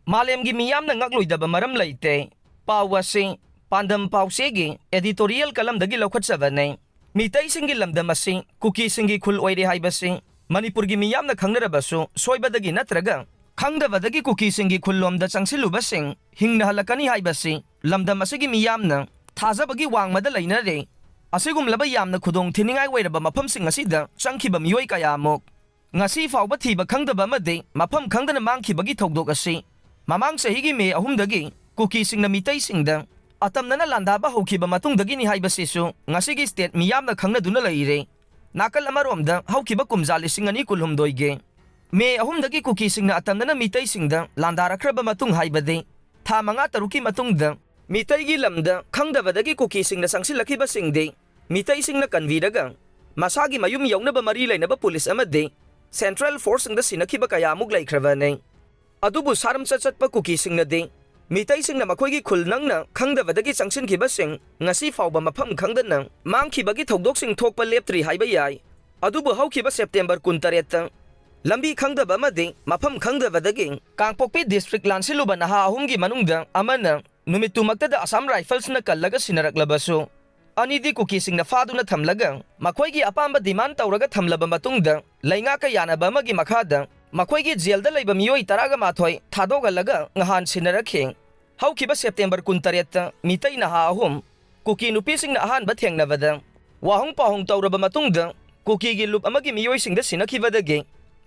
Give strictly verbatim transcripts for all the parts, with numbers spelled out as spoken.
ꯃꯥꯂꯦꯝꯒꯤ ꯃꯤꯌꯥꯝꯅ ꯉꯛꯂꯣꯏꯗꯕ ꯃꯔꯝ ꯂꯩꯇꯦ꯫ ꯄꯥꯎ ꯑꯁꯤ ꯄꯥꯟꯗꯝ ꯄꯥꯎꯆꯦꯒꯤ editorial column ꯗꯒꯤ ꯂꯧꯈꯠꯆꯕꯅꯤ꯫ ꯃꯤꯇꯩꯁꯤꯡꯒꯤ ꯂꯝꯗꯝ ꯑꯁꯤ ꯀꯨꯀꯤꯁꯤꯡꯒꯤ ꯈꯨꯜ ꯑꯣꯏꯔꯦ ꯍꯥꯏꯕꯁꯤ ꯃꯅꯤꯄꯨꯔꯒꯤ ꯃꯤꯌꯥꯝꯅ ꯈꯪꯅꯔꯕꯁꯨ, ꯁꯣꯏꯕꯗꯒꯤ ꯅꯠꯇ꯭ꯔꯒ ꯈꯪꯗꯕꯗꯒꯤ ꯀꯨꯀꯤꯁꯤꯡꯒꯤ ꯈꯨꯜꯂꯣꯝꯗ ꯆꯪꯁꯤꯜꯂꯨꯕꯁꯤꯡ ꯍꯤꯡꯅ ꯍꯜꯂꯛꯀꯅꯤ ꯍꯥꯏꯕꯁꯤ ꯂꯝꯗꯝ ꯑꯁꯤꯒꯤ ꯃꯤꯌꯥꯝꯅ ꯊꯥꯖꯕꯒꯤ ꯋꯥꯡꯃꯗ ꯂꯩꯅꯔꯦ꯫ ꯑꯁꯤꯒꯨꯝꯂꯕ ꯌꯥꯝꯅ ꯈꯨꯗꯣꯡ ꯊꯤꯅꯤꯡꯉꯥꯏ ꯑꯣꯏꯔꯕ ꯃꯐꯝꯁꯤꯡ ꯑꯁꯤꯗ ꯆꯪꯈꯤꯕ ꯃꯤꯑꯣꯏ ꯀꯌꯥꯃꯨꯛ ꯉꯁꯤ ꯐꯥꯎꯕ ꯊꯤꯕ ꯈꯪꯗꯕ ꯑꯃꯗꯤ ꯃꯐꯝ ꯈꯪꯗꯅ ꯃꯥꯡꯈꯤꯕꯒꯤ ꯊꯧꯗꯣꯛ ꯑꯁꯤ ꯃꯃꯥꯡ ꯆꯍꯤꯒꯤ ꯃꯦ ꯑꯍꯨꯝꯗꯒꯤ ꯀꯨꯀꯤꯁꯤꯡꯅ ꯃꯤꯇꯩꯁꯤꯡꯗ ꯑꯇꯝꯅꯅ ꯂꯥꯟꯗꯥꯕ ꯍꯧꯈꯤꯕ ꯃꯇꯨꯡꯗꯒꯤꯅꯤ ꯍꯥꯏꯕꯁꯤꯁꯨ ꯉꯁꯤꯒꯤ state ꯃꯤꯌꯥꯝꯅ ꯈꯪꯅꯗꯨꯅ ꯂꯩꯔꯦ꯫ ꯅꯥꯀꯜ ꯑꯃꯔꯣꯝꯗ ꯍꯧꯈꯤꯕ ꯀꯨꯝꯖꯥ ꯂꯤꯁꯤꯡ ꯑꯅꯤ ꯀꯨꯟꯍꯨꯝꯗꯣꯏꯒꯤ ꯃꯦ ꯑꯍꯨꯝꯗꯒꯤ ꯀꯨꯀꯤꯁꯤꯡꯅ ꯑꯇꯝꯅꯅ ꯃꯤꯇꯩꯁꯤꯡꯗ ꯂꯥꯟꯗꯥꯔꯛꯈ꯭ꯔꯕ ꯃꯇꯨꯡ, ꯍꯥꯏꯕꯗꯤ ꯊꯥ ꯃꯉꯥ ꯇꯔꯨꯛꯀꯤ ꯃꯇꯨꯡꯗ ꯃꯤꯇꯩꯒꯤ ꯂꯝꯗ ꯈꯪꯗꯕꯗꯒꯤ ꯀꯨꯀꯤꯁꯤꯡꯅ ꯆꯪꯁꯤꯜꯂꯛꯈꯤꯕꯁꯤꯡꯗꯤ ꯃꯤꯇꯩꯁꯤꯡꯅ ꯀꯟꯕꯤꯔꯒ ꯃꯁꯥꯒꯤ ꯃꯌꯨꯝ ꯌꯧꯅꯕ ꯃꯔꯤ ꯂꯩꯅꯕ ꯄꯨꯂꯤꯁ ꯑꯃꯗꯤ central forceꯁꯤꯡꯗ ꯁꯤꯟꯅꯈꯤꯕ ꯀꯌꯥꯃꯨꯛ ꯂꯩꯈ꯭ꯔꯕꯅꯤ꯫ ꯑꯗꯨꯕꯨ ꯁꯥꯔꯝꯆꯠ ꯆꯠꯄ ꯀꯨꯀꯤꯁꯤꯡꯅꯗꯤ ꯃꯤꯇꯩꯁꯤꯡꯅ ꯃꯈꯣꯏꯒꯤ ꯈꯨꯜ ꯅꯪꯅ ꯈꯪꯗꯕꯗꯒꯤ ꯆꯪꯁꯤꯟꯈꯤꯕꯁꯤꯡ ꯉꯁꯤ ꯐꯥꯎꯕ ꯃꯐꯝ ꯈꯪꯗꯅ ꯃꯥꯡꯈꯤꯕꯒꯤ ꯊꯧꯗꯣꯛꯁꯤꯡ ꯊꯣꯛꯄ ꯂꯦꯞꯇ꯭ꯔꯤ ꯍꯥꯏꯕ ꯌꯥꯏ꯫ ꯑꯗꯨꯕꯨ ꯍꯧꯈꯤꯕ ꯁꯦꯞꯇꯦꯝꯕꯔ ꯀꯨꯟꯇꯔꯦꯠꯇ ꯂꯝꯕꯤ ꯈꯪꯗꯕ ꯑꯃꯗꯤ ꯃꯐꯝ ꯈꯪꯗꯕꯗꯒꯤ ꯀꯥꯡꯄꯣꯛꯄꯤ district ꯂꯥꯟꯁꯤꯜꯂꯨꯕ ꯅꯍꯥ ꯑꯍꯨꯝꯒꯤ ꯃꯅꯨꯡꯗ ꯑꯃꯅ ꯅꯨꯃꯤꯠꯇꯨꯃꯛꯇꯗ Assam Riflesꯅ ꯀꯜꯂꯒ ꯁꯤꯟꯅꯔꯛꯂꯕꯁꯨ, ꯑꯅꯤꯗꯤ ꯀꯨꯀꯤꯁꯤꯡꯅ ꯐꯥꯗꯨꯅ ꯊꯝꯂꯒ ꯃꯈꯣꯏꯒꯤ ꯑꯄꯥꯝꯕ demand ꯇꯧꯔꯒ ꯊꯝꯂꯕ ꯃꯇꯨꯡꯗ, ꯂꯩꯉꯥꯛꯀ ꯌꯥꯅꯕ ꯑꯃꯒꯤ ꯃꯈꯥꯗ ꯃꯈꯣꯏꯒꯤ ꯖꯦꯜꯗ ꯂꯩꯕ ꯃꯤꯑꯣꯏ ꯇꯔꯥꯒ ꯃꯥꯊꯣꯏ ꯊꯥꯗꯣꯛꯍꯜꯂꯒ ꯉꯍꯥꯟ ꯁꯤꯟꯅꯔꯛꯈꯤ꯫ ꯍꯧꯈꯤꯕ ꯁꯦꯞꯇꯦꯝꯕꯔ ꯀꯨꯟꯇꯔꯦꯠꯇ ꯃꯤꯇꯩ ꯅꯍꯥ ꯑꯍꯨꯝ ꯀꯨꯀꯤ ꯅꯨꯄꯤꯁꯤꯡꯅ ꯑꯍꯥꯟꯕ ꯊꯦꯡꯅꯕꯗ ꯋꯥꯍꯪ ꯄꯥꯎꯍꯪ ꯇꯧꯔꯕ ꯃꯇꯨꯡꯗ, ꯀꯨꯀꯤꯒꯤ ꯂꯨꯞ ꯑꯃꯒꯤ ꯃꯤꯑꯣꯏꯁꯤꯡꯗ ꯁꯤꯟꯅꯈꯤꯕꯗꯒꯤ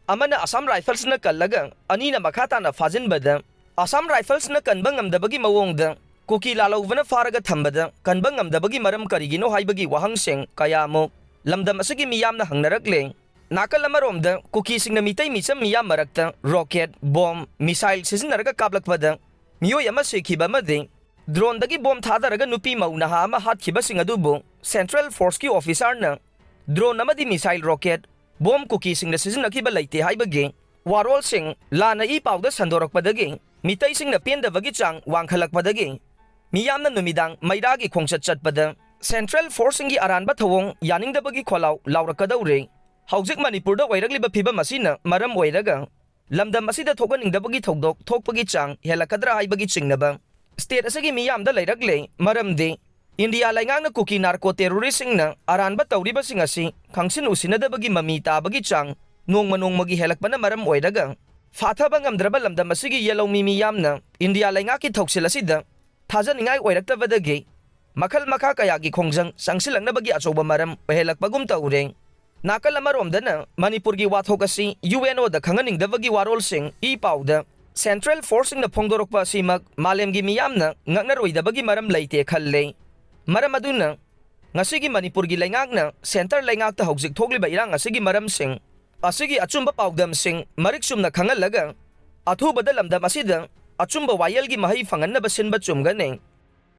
ꯑꯃꯅ Assam Riflesꯅ ꯀꯜꯂꯒ ꯑꯅꯤꯅ ꯃꯈꯥ ꯇꯥꯅ ꯐꯥꯖꯤꯟꯕꯗ, Assam Riflesꯅ ꯀꯟꯕ ꯉꯝꯗꯕꯒꯤ ꯃꯑꯣꯡꯗ ꯀꯨꯀꯤ ꯂꯥꯜꯍꯧꯕꯅ ꯐꯥꯔꯒ ꯊꯝꯕꯗ ꯀꯟꯕ ꯉꯝꯗꯕꯒꯤ ꯃꯔꯝ ꯀꯔꯤꯒꯤꯅꯣ ꯍꯥꯏꯕꯒꯤ ꯋꯥꯍꯪꯁꯤꯡ ꯀꯌꯥꯃꯨꯛ ꯂꯝꯗꯝ ꯑꯁꯤꯒꯤ ꯃꯤꯌꯥꯝꯅ ꯍꯪꯅꯔꯛꯂꯦ꯫ ꯅꯥꯀꯜ ꯑꯃꯔꯣꯝꯗ ꯀꯨꯀꯤꯁꯤꯡꯅ ꯃꯤꯇꯩ ꯃꯤꯆꯝ ꯃꯤꯌꯥꯝ ꯃꯔꯛꯇ rocket, bomb, missile ꯁꯤꯖꯤꯟꯅꯔꯒ ꯀꯥꯞꯂꯛꯄꯗ ꯃꯤꯑꯣꯏ ꯑꯃ ꯁꯤꯈꯤꯕ ꯑꯃꯗꯤ droneꯗꯒꯤ bomb ꯊꯥꯗꯔꯒ ꯅꯨꯄꯤ ꯃꯧ ꯅꯍꯥ ꯑꯃ ꯍꯥꯠꯈꯤꯕꯁꯤꯡ ꯑꯗꯨꯕꯨ central forceꯀꯤ officerꯅ drone ꯑꯃꯗꯤ missile, rocket, bomb ꯀꯨꯀꯤꯁꯤꯡꯅ ꯁꯤꯖꯤꯟꯅꯈꯤꯕ ꯂꯩꯇꯦ ꯍꯥꯏꯕꯒꯤ ꯋꯥꯔꯣꯜꯁꯤꯡ ꯂꯥꯟꯅ ꯏ ꯄꯥꯎꯗ ꯁꯟꯗꯣꯔꯛꯄꯗꯒꯤ ꯃꯤꯇꯩꯁꯤꯡꯅ ꯄꯦꯟꯗꯕꯒꯤ ꯆꯥꯡ ꯋꯥꯡꯈꯠꯂꯛꯄꯗꯒꯤ ꯃꯤꯌꯥꯝꯅ ꯅꯨꯃꯤꯗꯥꯡ ꯃꯩꯔꯥꯒꯤ ꯈꯣꯡꯆꯠ ꯆꯠꯄꯗ central forceꯁꯤꯡꯒꯤ ꯑꯔꯥꯟꯕ ꯊꯧꯑꯣꯡ ꯌꯥꯅꯤꯡꯗꯕꯒꯤ ꯈꯣꯜꯂꯥꯎ ꯂꯥꯎꯔꯛꯀꯗꯧꯔꯦ꯫ ꯍꯧꯖꯤꯛ ꯃꯅꯤꯄꯨꯔꯗ ꯑꯣꯏꯔꯛꯂꯤꯕ ꯐꯤꯕꯝ ꯑꯁꯤꯅ ꯃꯔꯝ ꯑꯣꯏꯔꯒ ꯂꯝꯗꯝ ꯑꯁꯤꯗ ꯊꯣꯛꯍꯟꯅꯤꯡꯗꯕꯒꯤ ꯊꯧꯗꯣꯛ ꯊꯣꯛꯄꯒꯤ ꯆꯥꯡ ꯍꯦꯜꯂꯛꯀꯗ꯭ꯔꯥ ꯍꯥꯏꯕꯒꯤ ꯆꯤꯡꯅꯕ ꯁ꯭ꯇꯦꯠ ꯑꯁꯤꯒꯤ ꯃꯤꯌꯥꯝꯗ ꯂꯩꯔꯛꯂꯦ꯫ ꯃꯔꯝꯗꯤ ꯏꯟꯗꯤꯌꯥ ꯂꯩꯉꯥꯛꯅ ꯀꯨꯀꯤ ꯅꯥꯔꯀꯣ ꯇꯦꯔꯣꯔꯤꯁꯁꯤꯡꯅ ꯑꯔꯥꯟꯕ ꯇꯧꯔꯤꯕꯁꯤꯡ ꯑꯁꯤ ꯈꯪꯁꯤꯟ ꯎꯁꯤꯟꯅꯗꯕꯒꯤ ꯃꯃꯤ ꯇꯥꯕꯒꯤ ꯆꯥꯡ ꯅꯣꯡꯃ ꯅꯣꯡꯃꯒꯤ ꯍꯦꯜꯂꯛꯄꯅ ꯃꯔꯝ ꯑꯣꯏꯔꯒ ꯐꯥꯊꯕ ꯉꯝꯗ꯭ꯔꯕ ꯂꯝꯗꯝ ꯑꯁꯤꯒꯤ ꯌꯦꯜꯍꯧꯃꯤ ꯃꯤꯌꯥꯝꯅ ꯏꯟꯗꯤꯌꯥ ꯂꯩꯉꯥꯛꯀꯤ ꯊꯧꯁꯤꯜ ꯑꯁꯤꯗ ꯊꯥꯖꯅꯤꯡꯉꯥꯏ ꯑꯣꯏꯔꯛꯇꯕꯗꯒꯤ ꯃꯈꯜ ꯃꯈꯥ ꯀꯌꯥꯒꯤ ꯈꯣꯡꯖꯪ ꯆꯪꯁꯤꯜꯂꯛꯅꯕꯒꯤ ꯑꯆꯧꯕ ꯃꯔꯝ ꯑꯣꯏꯍꯜꯂꯛꯄꯒꯨꯝ ꯇꯧꯔꯦ꯫ ꯅꯥꯀꯜ ꯑꯃꯔꯣꯝꯗꯅ ꯃꯅꯤꯄꯨꯔꯒꯤ ꯋꯥꯊꯣꯛ ꯑꯁꯤ ꯌꯨ ꯑꯦꯟ ꯑꯣꯗ ꯈꯪꯍꯟꯅꯤꯡꯗꯕꯒꯤ ꯋꯥꯔꯣꯜꯁꯤꯡ ꯏ ꯄꯥꯎꯗ ꯁꯦꯟꯇ꯭ꯔꯦꯜ ꯐꯣꯔꯁꯁꯤꯡꯅ ꯐꯣꯡꯗꯣꯔꯛꯄ ꯑꯁꯤꯃꯛ ꯃꯥꯂꯦꯝꯒꯤ ꯃꯤꯌꯥꯝꯅ ꯉꯛꯅꯔꯣꯏꯗꯕꯒꯤ ꯃꯔꯝ ꯂꯩꯇꯦ ꯈꯜꯂꯦ꯫ ꯃꯔꯝ ꯑꯗꯨꯅ ꯉꯁꯤꯒꯤ ꯃꯅꯤꯄꯨꯔꯒꯤ ꯂꯩꯉꯥꯛꯅ ꯁꯦꯟꯇꯔ ꯂꯩꯉꯥꯛꯇ ꯍꯧꯖꯤꯛ ꯊꯣꯛꯂꯤꯕ ꯏꯔꯥꯡ ꯑꯁꯤꯒꯤ ꯃꯔꯝꯁꯤꯡ ꯑꯁꯤꯒꯤ ꯑꯆꯨꯝꯕ ꯄꯥꯎꯗꯝꯁꯤꯡ ꯃꯔꯤꯛ ꯆꯨꯝꯅ ꯈꯪꯍꯜꯂꯒ ꯑꯊꯨꯕꯗ ꯂꯝꯗꯝ ꯑꯁꯤꯗ ꯑꯆꯨꯝꯕ ꯋꯥꯌꯦꯜꯒꯤ ꯃꯍꯩ ꯐꯪꯍꯟꯅꯕ ꯁꯤꯟꯕ ꯆꯨꯝꯒꯅꯤ꯫